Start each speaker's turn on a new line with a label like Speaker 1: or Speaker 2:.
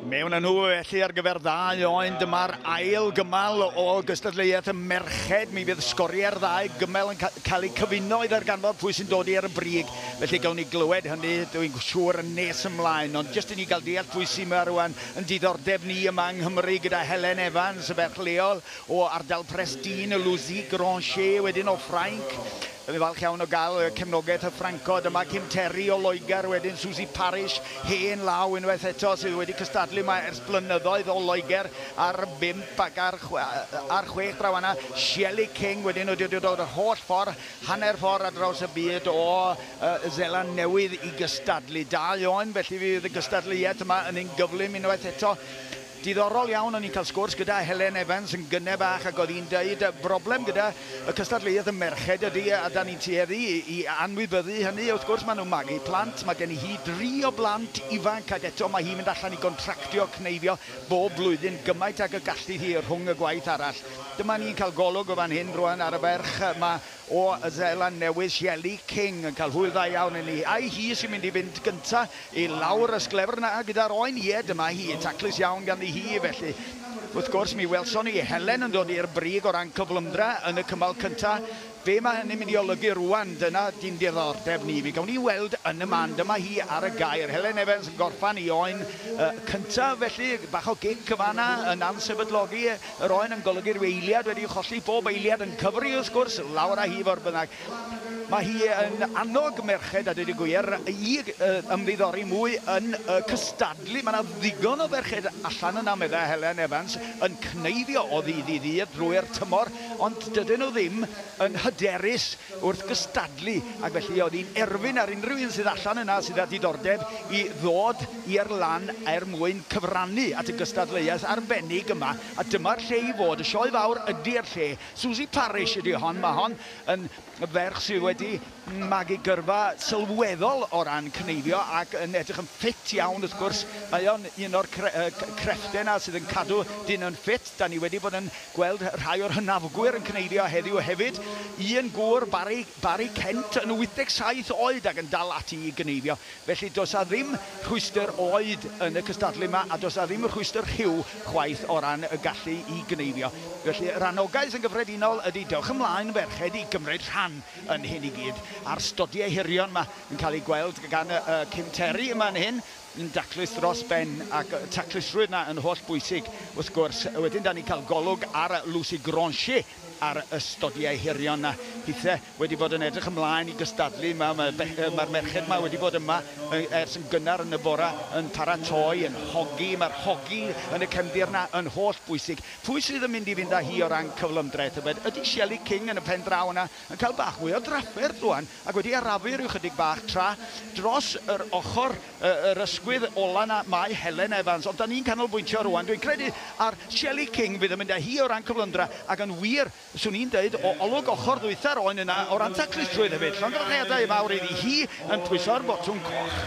Speaker 1: Mewn â nhw felly ar gyfer ddau oen. Dyma'r ail gymal o gystadleuaeth y merched. Mi fydd sgoriau'r ddau gymal yn cael eu cyfuno i ddarganfod pwy sy'n dod i ar y brig. Felly gawn ni glywed hynny, dwi'n siŵr, yn nes ymlaen. Ond jyst i ni gael deall pwy sy'n yma rwan yn diddordeb ni yma yng Nghymru gyda Helen Evans, y ferch leol o ardal Prestine, Lucy Grancher wedyn o Ffrainc. Yn falch iawn o gael cefnogaeth y Ffrancod yma. Kim Terry o Loegr wedyn, Susie Parish, hen law unwaith eto, sydd wedi cystadlu yma ers blynyddoedd o Loegr ar 5 ac ar 6 draw yna. Shelley King wedyn wedi dod yr holl ffordd, hanner ffordd ar draws y byd o Seland Newydd i gystadlu. Da iawn, felly fydd y gystadleuaeth yma yn un gyflym unwaith eto. Diddorol iawn, o'n i'n cael sgwrs gyda Helen Evans yn gynne bach ac oedd hi'n deud y broblem gyda y cystadleuaeth y merched ydy, a da ni'n tueddu i anwybyddu hynny, wrth gwrs maen nhw'n magu plant, mae gen i hi dri o blant ifanc ac eto mae hi'n mynd allan i gontractio cneifio bob blwyddyn gymaint ag y gallu hi rhwng y gwaith arall. Dyma ni'n cael golwg o fan hyn rwan ar y ferch yma o Seland Newydd, Shelley King, yn cael hwyl dda iawn i ni. Ai hi sy'n mynd i fynd gynta i lawr y sglefr yna gyda'r oen? Ie, dyma hi, taclus iawn ganddi hi felly. Wrth gwrs, mi welson ni Helen yn dod i'r brig o ran cyflymdra yn y cymal cynta. Be mae hynny'n mynd i olygu rwan, dyna di'n diddordeb ni. Mi gawn ni weld yn y man, dyma hi ar y gair. Helen Evans yn gorffan i oen cynta, felly bach o gic yma yn ansefydlogi. Yr oen yn golygu rhyw eiliad wedi cholli, bob eiliad yn cyfri wrth gwrs, lawr â hi fo'r bynnag. Mae hi yn annog merched, a dweud y gwir, i ymddiddori mwy yn cystadlu. Mae yna ddigon o ferched allan yna, meddai Helen Evans, yn cneifio o ddydd i ddydd drwy'r tymor, ond dydyn nhw ddim yn hyderus wrth gystadlu, ac felly oedd hi'n erfyn ar unrhyw un sydd allan yna sydd â diddordeb i ddod i'r lan er mwyn cyfrannu at y gystadleuaeth arbennig yma, a dyma'r lle i fod. Y sioe fawr ydy'r lle. Susie Parish ydy hon, mae hon yn ferch sydd wedi magu gyrfa sylweddol o ran cneifio ac yn edrych yn ffit iawn wrth gwrs. Mae o'n un o'r crefftau yna sydd yn cadw dyn yn ffit. Da ni wedi bod yn gweld rhai o'r hynafgwyr yn cneifio heddiw hefyd. Un gŵr, Barry Kent, yn 87 oed ac yn dal ati i gneifio. Felly does a ddim rhwystr oed yn y cystadlu yma, a does a ddim rhwystr rhyw chwaith o ran y gallu i gneifio. Felly yr anogaeth yn gyffredinol ydy dewch ymlaen ferched i gymryd rhan yn hyn i gyd. A'r stodiau hirion yma yn cael ei gweld gan Kim Terry yma yn hyn, yn daclus dros ben, ac taclusrwydd yna yn holl bwysig wrth gwrs. Wedyn da ni'n cael golwg ar Lucy Grancher ar y stodiau hirion yna. Hithe wedi bod yn edrych ymlaen i gystadlu. Mae'r merched yma wedi bod yma ers yn gynnar yn y bora yn paratoi, yn hogi. Mae'r hogi yn y cefndir yna yn holl bwysig. Pwy sydd yn mynd i fynd â hi o ran cyflymdra, tybed? Ydy Shelley King yn y pen draw yna yn cael bach mwy o drafferth rwan ac wedi arafu rhyw chydig bach tra dros yr ochr yr ysgwydd ola yna mae Helen Evans. Ond da ni'n canolbwyntio rwan, dwi'n credu, ar Shelley King fydd yn mynd â hi o ran cyflymdra, ac yn wir, swn i'n deud, o olwg ochr ddwytha'r oen yna o ran taclusrwydd hefyd. Llongyfarchiadau mawr iddi hi yn pwyso'r botwm coch.